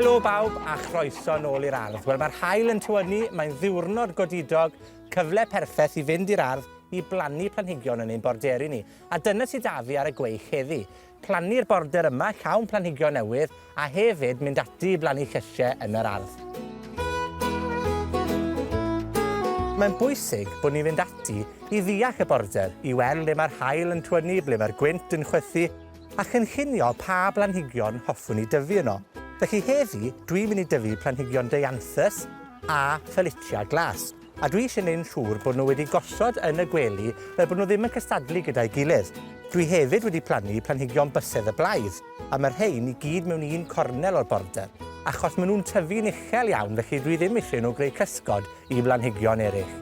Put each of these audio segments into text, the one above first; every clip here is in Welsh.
Helo bawb a chroeso nôl i'r ardd. Wel mae'r haul yn tywynnu, mae'n ddiwrnod godidog, cyfle perffeth i fynd i'r ardd i blannu planhigion yn ein borderi ni. A dyna sydd 'da fi ar y gweill heddi. Plannu'r border yma llawn planhigion newydd a hefyd mynd ati i blannu llysie yn yr ardd. Mae'n bwysig bod ni'n fynd ati i ddeall y border, i weld le mae'r haul yn twynnu, ble mae'r gwynt yn chwythu, a chynllunio pa blanhigion hoffwn i dyfu yno. Felly heddi, dwi'n mynd i dyfu planhigion Dianthus a Ffelitia glas. A dwi eisiau neud yn siŵr bod nhw wedi gosod yn y gwely fel bod nhw ddim yn cystadlu gyda'i gilydd. Dwi hefyd wedi plannu planhigion bysedd y blaidd, a mae rhein i gyd mewn un cornel o'r border, achos maen nhw'n tyfu'n uchel iawn, felly dwi ddim eisiau nhw greu cysgod i blanhigion eraill.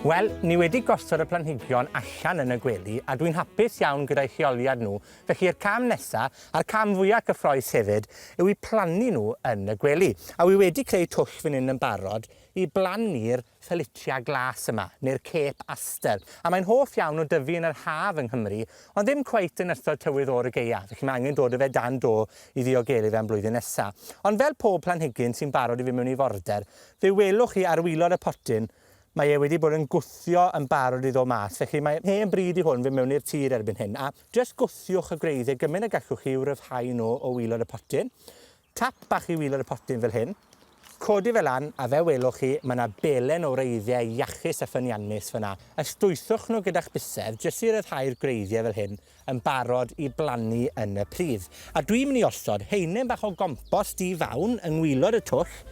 Wel, ni wedi gosod y planhigion allan yn y gwely, a dwi'n hapus iawn gyda'i lleoliad nhw, Felly'r cam nesa, a'r cam fwya cyffrous hefyd, yw i plannu nhw yn y gwely. A wi wedi creu twll fan hyn yn barod i blannu'r ffelitia glas yma, neu'r Cape Aster. A mae'n hoff iawn o dyfu yn yr haf yng Nghymru, ond ddim cweit yn ystod tywydd oer y gaeaf, felly mae angen dod â fe dan do i ddiogelu fe am blwyddyn nesa. Ond fel pob planhigyn sy'n barod i fynd mewn i forder, fe welwch chi ar waelod y potyn Mae e wedi bod yn gwthio yn barod i ddod mas, felly mae hen bryd i hwn fynd mewn i'r tir erbyn hyn. A jyst gwthiwch y gwreiddiau gymaint y gallwch chi i'w ryfhau nhw o waelod y potyn. Tap bach i waelod y potyn fel hyn. Codi fe lan, a fe welwch chi, mae yna belen o wreiddiau iachus a ffyniannus fyna. Ystwythwch nhw gyda'ch bysedd, jyst i ryddhau'r gwreiddiau fel hyn, yn barod i blannu yn y pridd. A dwi'n mynd i osod haenen bach o gompost di fawn yng ngwylod y twll,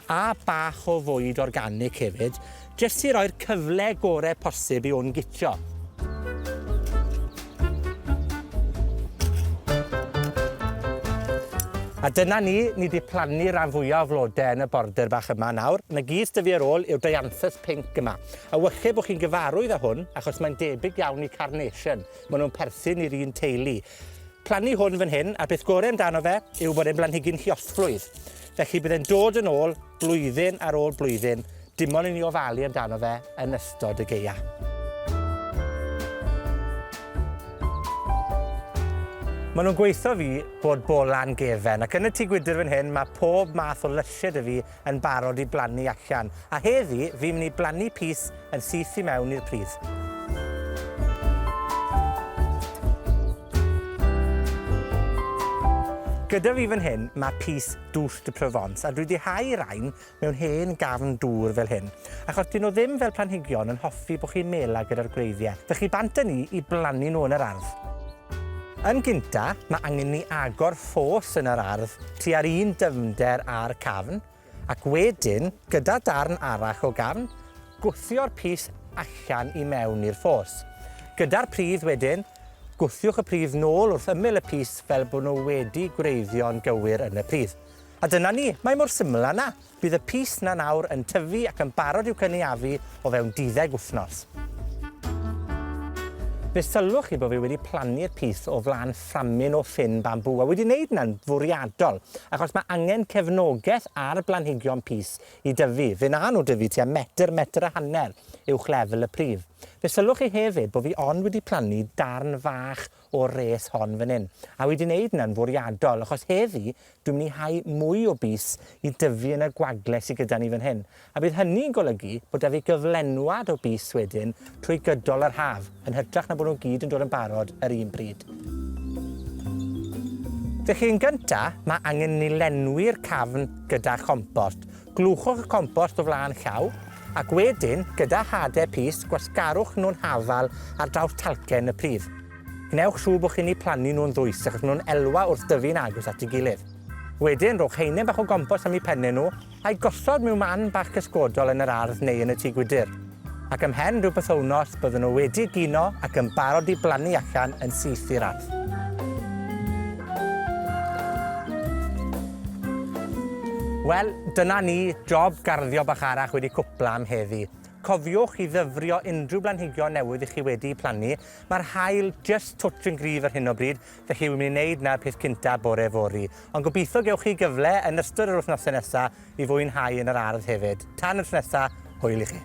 a bach o fwyd organic hefyd, jyst i roi'r cyfle gore posib i hwn gitio. A dyna ni, ni 'di plannu ran fwya o flode yn y border bach yma nawr. 'Na gyd s'da fi ar ôl yw'r Dianthus pinc yma. A walle bo' chi'n gyfarwydd â hwn, achos mae'n debyg iawn i carnation. Maen nhw'n perthyn i'r un teulu. Plannu hwn fan hyn, a'r peth gorau amdano fe yw bod e'n blanhigyn lluosflwydd. Felly bydd e'n dod yn ôl blwyddyn ar ôl blwyddyn, dim ond i ni ofalu amdano fe yn ystod y gaea. Maen nhw'n gweithio fi bod bola'n gefen, ac yn y tŷ gwydr fan hyn mae pob math o lysiau 'da fi yn barod i blannu allan. A heddi, fi'n mynd i blannu pys yn syth i mewn i'r pridd. Gyda fi fan hyn, mae pys Douce de Provence, a dwi wedi hau rain mewn hen gafn dŵr fel hyn, achos dyn nhw ddim fel planhigion yn hoffi bod chi'n mela gyda'r gwreiddiau. Felly bant â ni i blannu nhw yn yr ardd. Yn gynta, mae angen ni agor ffos yn yr ardd tua'r un dyfnder â'r cafn, Ac wedyn, gyda darn arall o gafn, gwthio'r pys allan i mewn i'r ffos. Gyda'r pridd wedyn, gwthiwch y pridd nôl wrth ymyl y pys fel bod nhw wedi gwreiddio'n gywir yn y pridd. A dyna ni, mae mor syml â 'na. Bydd y pys 'na nawr yn tyfu ac yn barod i'w cynaeafu o fewn duddeg wythnos. Fe sylwch chi bo' fi wedi plannu'r pys o flan fframyn o ffyn bambŵ, a wedi wneud 'na'n fwriadol, achos ma' angen cefnogeth ar blanhigion pys i dyfu. Fe wna nhw dyfu tua metr, metr a hanner uwch lefel y pridd. Fe sylwch chi hefyd bo' fi ond wedi plannu darn fach o'r res hon fan 'yn, a wedi wneud 'na'n fwriadol, achos heddi Dwi'n mynd i hau mwy o bys i dyfu yn y gwagle sy gyda ni fan hyn. A bydd hynny'n golygu bod 'da fi gyflenwad o bys wedyn trwy gydol yr haf, yn hytrach na bod nhw gyd yn dod yn barod yr un bryd. Felly yn gynta, mae angen ni lenwi'r cafn gyda chompost. Glwchwch y compost o flaen llaw, ac wedyn, gyda hade pys, gwasgarwch nhw'n hafal ar draws talcen y pridd. Gwnewch siŵr bod chi'n eu plannu nhw'n ddwys, achos maen nhw'n elwa wrth dyfu'n agos at ei gilydd. Wedyn, rhowch haenen bach o gompost am eu pennau nhw, a'i gosod mewn man bach cysgodol yn yr ardd neu yn y tŷ gwydr. Ac ymhen rhyw bythownos, byddwn nhw wedi egino ac yn barod i blannu allan yn syth i'r ardd. Wel, dyna ni, job garddio bach arall wedi cwpla am heddi. Cofiwch i ddyfrio unrhyw blanhigion newydd i chi wedi plannu, Mae'r haul jyst twtsh yn gryf ar hyn o bryd, felly wi'n mynd i wneud 'na'r peth cynta bore fory. Ond gobeithio gewch chi gyfle yn ystod yr wythnose nesa i fwynhau yn yr ardd hefyd. Tan y tro nesa, hwyl i chi.